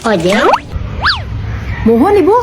Ojek. Mohon ibu.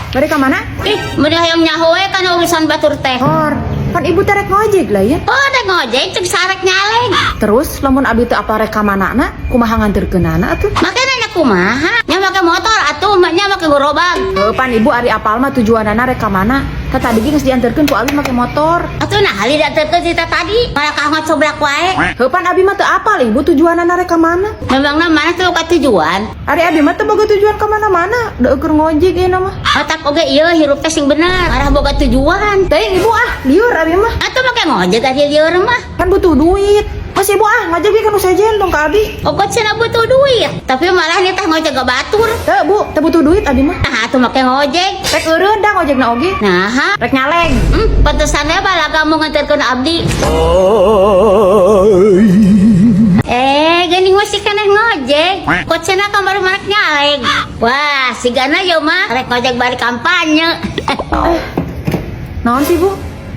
Bade ka mana? Ih, meni hayang nyaho we kana urusan batur teh. Hor, pan ibu teh rek ngojek lah ya. Oh, rek ngojek cek sarek nyaleg. Terus lamun abi teu apal rek ka manana, kumaha nganterkeunana atuh? Make nanya kumaha? Nya make motor atuh, nya make gerobak. Heuh, pan ibu ari apal mah tujuanana rek ka mana? Tah tadi ge geus dianterkeun ku abi make motor. Atuh nah hali dianterkeun cerita tadi, malah ka ngocoblak wae. Heuh, pan abi mah teu apal ibu tujuanana rek ka mana? Memangna mana tuh ka tujuan? Ari abi mah teu boga tujuan ka mana-mana, da eueuh ngojek ieu mah. Otak oge ieu hirup teh sing bener, arah boga tujuan. Teuing ibu ah, liur abi mah. Atuh make ngojek aja liur mah. Kan butuh duit. Mas ibu ah, ngojek ge kan sejen dong ka abi. Ogot cenah butuh duit, tapi malah nitah ngojek ke batur. Teu bu, teu butuh duit abi mah. Nah, atuh make ngojek. Rek eureun da ngojekna oge. Nah, Rek nyaleg. Pantesan we balaga mau nganterkeun abdi. Geuning masih keneh ngojek. Kok cenah kamari marek nyaleg. Wah, sigana ieu mah rek ngojek bari kampanye. Naon sih bu?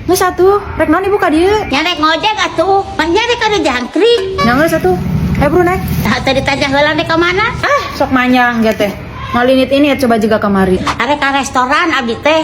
Geus atuh, rek naon ibu ka dieu? Nya rek ngojek atuh, mah nya rek kana jangkrik. Nya geus atuh. Ayo bro naik. Nah, tadi tanya heula rek ka mana? Ah, sok manyang ge teh. Ngalinit ini ya coba juga kemari. Arek ka restoran abdi teh.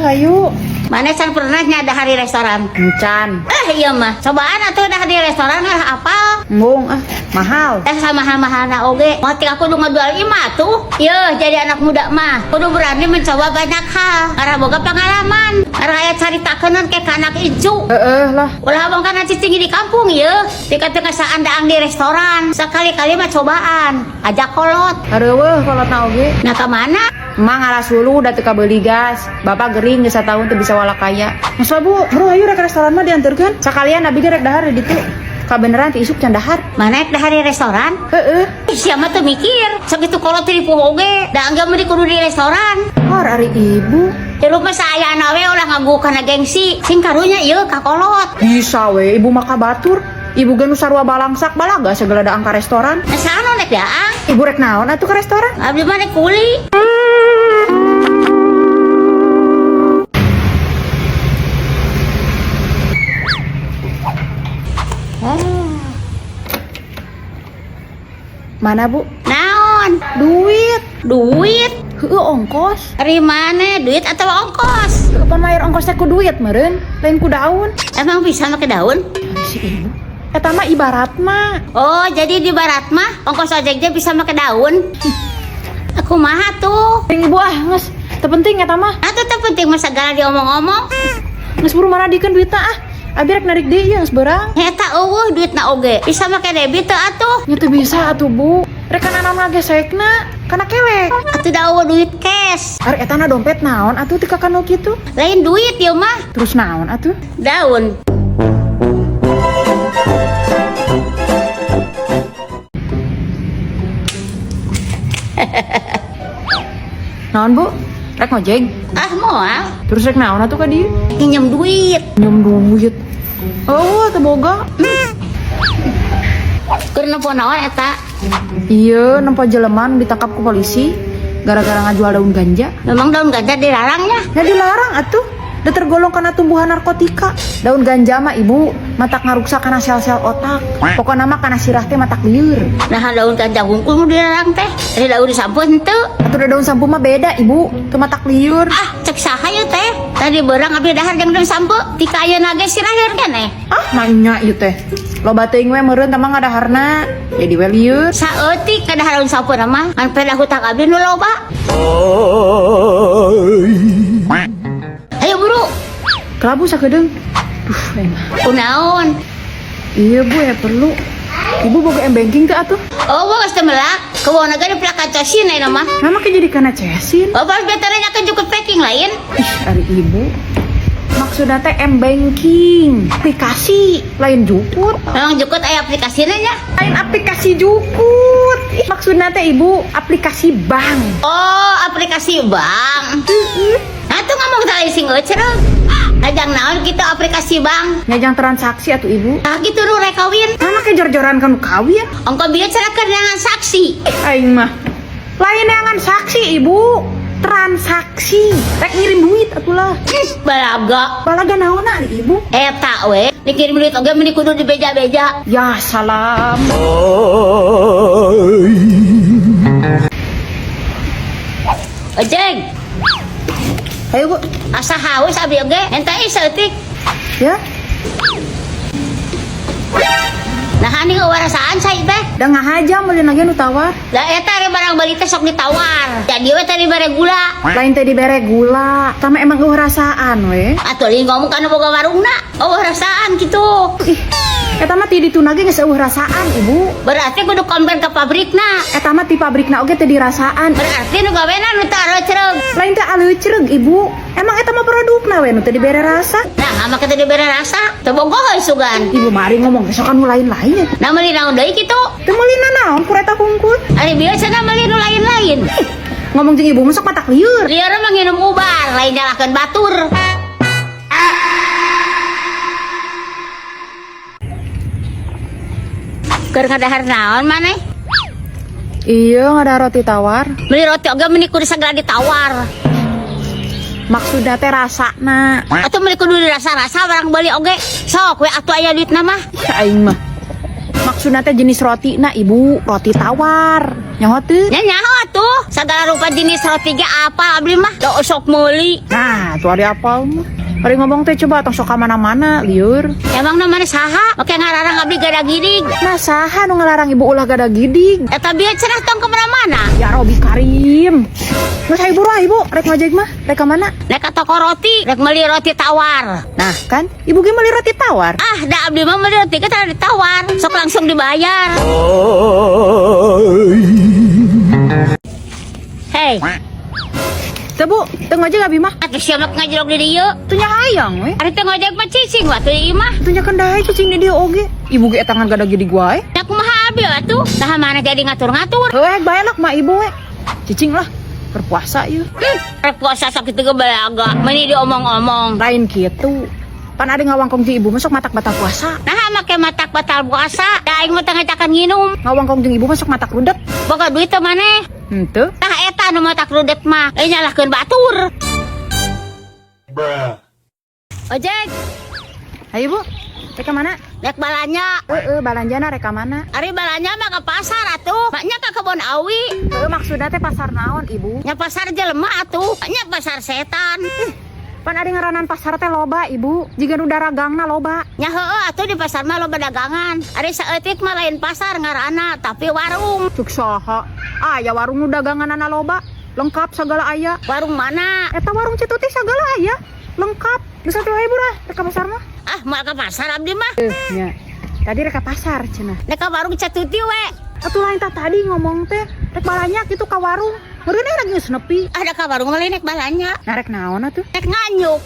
Ayo. Mana can pernah nya dahar di restoran? Encan. Iya mah. Cobaan atuh dahar di restoran lah apal. Embung ah, mahal. Sama mahal-mahalna oge. Motik aku udah ngajual lima tuh. Yeuh, jadi anak muda mah kudu berani mencoba banyak hal. Arah boga pengalaman. Arah aya caritakeun ke ka anak incu. Heeh lah. Ulah abang kana cicing di kampung yeuh. Tika-tika saandaang di restoran. Sekali-kali mah cobaan. Ajak kolot. Areueuh kolotna oge. Nah, ka mana? Emang ngalas hulu udah teu kabeuli gas. Bapak gering geus satahun teu bisa walakaya. Geus lah, Bu, bro ayo rek restoran mah dianterkeun. Sakalian abi ge rek dahar di ditu. Kabeneran ti isuk can dahar. Mana rek dahar di restoran? Heeh. Ih, siapa tuh mikir? Sakitu kolot ripuh oge. Da angga mah kudu di restoran. Hor ari ibu. Hirup mah saayana we ulah nganggu kana gengsi. Sing karunya ieu ka kolot. Bisa we ibu mah ka batur. Ibu ge nu sarua balangsak balaga segala daang ka restoran. Nah, saha rek daang? Ibu rek naon atuh ka restoran? Abdi mah rek kuli. Mana bu? Naon? Duit. Duit? Heueuh ongkos. Ari mana? Duit atau ongkos? Kapan mayar ongkosnya ku duit meureun? Lain ku daun. Emang bisa make daun? Si ibu. Eta mah ibaratna. Oh, jadi di barat mah ongkos ojek ge bisa make daun. Aku mah tuh. Ting ibu ah geus. Teu penting eta mah. Atuh teu penting mah segala diomong-omong. Geus buru maradikeun duitna ah. Abi rek narik deui geus beurang. Eta eueuh duitna oge. Bisa make debit teu atuh? Nya teu bisa atuh bu. Rek kana naon ngagesekna? Kana kelek. Atuh da eueuh duit cash. Ari eta na dompet naon atuh teu kakano kitu? Lain duit ieu mah. Terus naon atuh? Daun. Naon bu? Rek ngojek? Ah moal. Terus rek naon atuh ka dieu? Nginjem duit. Nyem duit. Oh, teu boga. Keur nempo naon eta? Iya, nempo jelema nu ditangkap ku polisi gara-gara ngajual daun ganja. Memang daun ganja dilarangnya? Ya dilarang atuh. Udah tergolong karena tumbuhan narkotika. Daun ganja mah ibu matak ngaruksak kana sel-sel otak. Pokokna mah kana sirah teh matak lieur. Nah daun ganja hungkul nu dilarang teh. Ari daun sampo henteu. Atuh da daun sampo mah beda ibu, teu matak lieur. Ah, cek saha ieu teh? Tadi beurang abdi dahar jeung daun sampo. Tika ayeuna ge sirah lieur keneh. Ah, nanya ieu teh. Loba teuing we meureun tah mah ngadaharna. Jadi we lieur. Saeutik kadahar daun sampo mah ngan peda hutang abdi nu loba. Ayo buru. Kelabu sakedeung. Duh, emang. Kunaon? Iya bu ya perlu. Ibu boga m-banking teu atuh? Oh, geus teu melak. Kewona ge dipelakan cesin ayeuna mah. Nah, make jadi kana cesin. Oh, pas beternya kan cukup packing lain. Ih, ari ibu. Maksudna teh m-banking, aplikasi, lain jukut. Memang jukut aya aplikasina nya? Lain aplikasi jukut. Ih, maksudna teh ibu aplikasi bank. Oh, aplikasi bank. Nah, tuh ngomong tadi sing eucereug. Ngajang naon gitu aplikasi bank. Ngajang transaksi atuh ibu. Nah, gitu nu rek kawin. Nah, make jor-joran kanu kawin. Ongko bieu cara keur neangan saksi. Aing mah. Lain neangan saksi ibu. Transaksi. Rek ngirim duit atulah. Balaga. Balaga naon ari ibu? Eta we, dikirim duit oge meni kudu dibeja-beja. Ya salam. Ojek, Ayo, Bu. Asa haus abi oge, ente saeutik. Ya. Nah, ini warasaan cai teh. Da ngahaja meuli lagi nu tawar. Da eta ari barang beli teh sok ditawar. Jadi we tadi bare gula. Lain teh dibere gula, tama emang euweuh rasaan we. Atuh lain ngomong kana boga warungna. Oh, rasaan gitu. Ih, eta mah ti dituna ge geus euweuh rasaan, Ibu. Berarti kudu komplain ke pabrikna. Eta mah ti pabrikna oge teu dirasaan. Berarti nu gawena nu teu areutreug. Lain teh aleucreug, Ibu. Emang eta mah produkna we nu teu dibere rasa. Nah, ama kita dibere rasa, teu bogoh euy sugan. Ibu mari ngomong besok kan nu lain-lain. Nah, meuli naon deui kitu? Teu meuli nanaon ku eta hungkul. Ari biasa meuli nu lain-lain. Ih, ngomong jeung ibu mah sok matak lieur. Lieur mah nginum ubar, lain nyalahkeun batur. Keur ngadahar naon maneh? Iya, ngadahar roti tawar. Beli roti oge meuni kudu segala ditawar. Maksudna teh rasana. Atuh meuli kudu dirasa-rasa barang beli oge. Sok we atuh aya duitna mah. Ya aing mah. Maksudna teh jenis roti na ibu, roti tawar. Nyaho teu? Nya nyaho atuh, segala rupa jenis roti ge apa abdi mah. Do sok meuli. Nah, tuh ada apa mah? Ari ngomong teh coba tong sok ka mana-mana, lieur. Emang namanya saha? Oke ngararang abdi gada gidig. Nah, saha nu ngalarang ibu ulah gada gidig? Eta bieu cenah tong kemana-mana. Ya Robi Karim. Geus hayu buru ah, ibu, rek ngojek mah, rek ka mana? Rek ka toko roti, rek meuli roti tawar. Nah, kan ibu ge meuli roti tawar. Ah, da abdi mah meuli roti ge tara ditawar, sok langsung dibayar. Hei, Teu Bu, teu ngojek abi mah. Atuh sia mah ngajrok di dieu. Teu nya hayang we. Ari teu ngojek mah cicing atuh di imah. Teu nya kendahe cicing di dieu oge. Ibu ge eta ngan gada gidig wae. Da kumaha abdi atuh? Tah mana jadi ngatur-ngatur. Heuh, bae lah mah ibu we. Cicing lah, berpuasa yeuh. Rek puasa sok kitu ge balaga, meuni diomong-omong. Lain kitu. Pan ada ngawangkong jeung ibu mah sok matak batal puasa. Nah, make matak batal puasa, da aing mah teu ngajakan nginum. Ngawangkong jeung ibu mah sok matak rudet. Boga duit teu maneh? Henteu. Tah eta nu matak rudet mah, euy nyalahkeun batur. Ojek, Ayo Bu, rek ka mana? Rek balanja. Heeh, balanjana rek ka mana? Ari balanja mah ke pasar atuh. Maknya ka kebon awi. Heuh, maksudna teh pasar naon, Ibu? Nya pasar jelema atuh. Nya pasar setan. Ih, pan ari ngaranan pasar teh loba, Ibu. Jiga nu daragangna loba. Nya heueuh atuh di pasar mah loba dagangan. Ari saeutik mah lain pasar ngaranna, tapi warung. Cuk saha? Aya warung nu daganganana loba, lengkap segala aya. Warung mana? Eta warung Cituti segala aya, lengkap. Geus atuh ibu lah, rek ka pasar mah. Ah, moal ka pasar abdi mah. Nya. Tadi rek ka pasar cenah. Rek ka warung Catuti we. Atuh lain tah tadi ngomong teh, rek balanya kitu ka warung. Meureun lagi geus nepi. Ada ka warung mah lain rek balanya. Nah, rek naon atuh? Rek nganyuk.